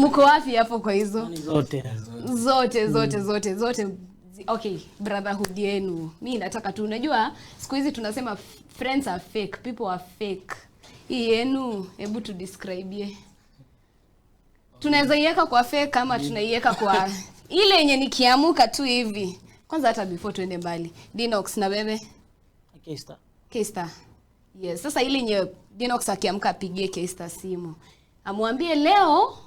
Mko wapi hapo kwa hizo? Ni zote. Zote, zote, zote, zote. Okay, brotherhood yenu, mi nataka tu, unajua siku hizi tunasema friends are fake, people are fake. Hii yenu, hebu tudescribie. Tunaweza iweka kwa fake ama tunaiweka kwa ile yenye nikiamuka tu hivi? Kwanza, hata before tuende mbali, Dinox na wewe. K-Star. K-Star. Yes, sasa ile yenye Dinox akiamka apigie K-Star simu, amwambie leo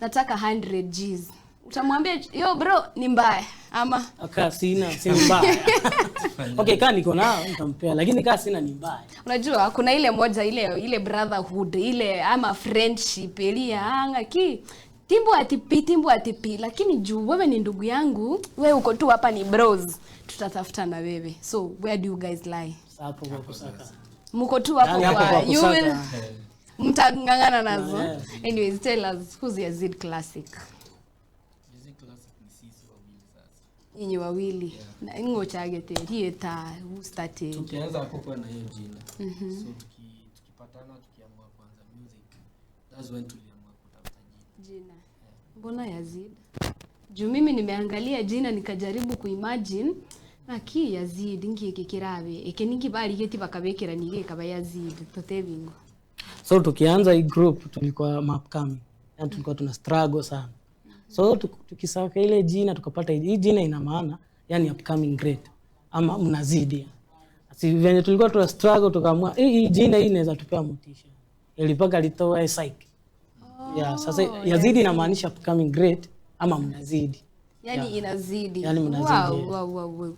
nataka 100 Gs. Utamwambia, "Yo bro, ni mbaya," ama? Kaa sina, si mbaya. Okay, kaa niko nao nitampea, lakini kaa sina ni mbaya. Unajua kuna ile moja, ile brotherhood ile ama friendship ile anga ki timbo atipi, timbo atipi, lakini juu wewe ni ndugu yangu, wewe uko tu hapa, ni bros, tutatafuta na wewe. So where do you guys lie? Sasa hapo kwa kusaka. Mko tu hapo Yani hapo kwa kwa you will kusaka. mtang'ang'ana nazo. Yeah. Anyways, tell us, who's Yazid Classic? Yazid Classic ni sisi wawili sasa. Nyinyi wawili na ngochagete rieta, who started? Tukianza hakukuwa na hiyo jina. So tukipatana, tukiamua kuanza music, that's when tuliamua kutafuta jina. Jina, mbona Yazid? Juu mimi nimeangalia jina, nikajaribu kuimagine naki Yazid ngiiki kirabe eke ningi barigeti bakabekera nige kaba Yazid totebingo. So tukianza hii group tulikuwa upcoming. Yani tulikuwa tuna struggle sana. So tukisaka ile jina, tukapata hii jina ina maana yani upcoming great ama mnazidi. Si venye tulikuwa tuna struggle, tukaamua hii jina hii inaweza tupea motisha. Ilipaka litoa psych. Yeah, sasa Yazidi inamaanisha upcoming great ama mnazidi. Yani inazidi. Yani mnazidi, Wow, yeah. wow.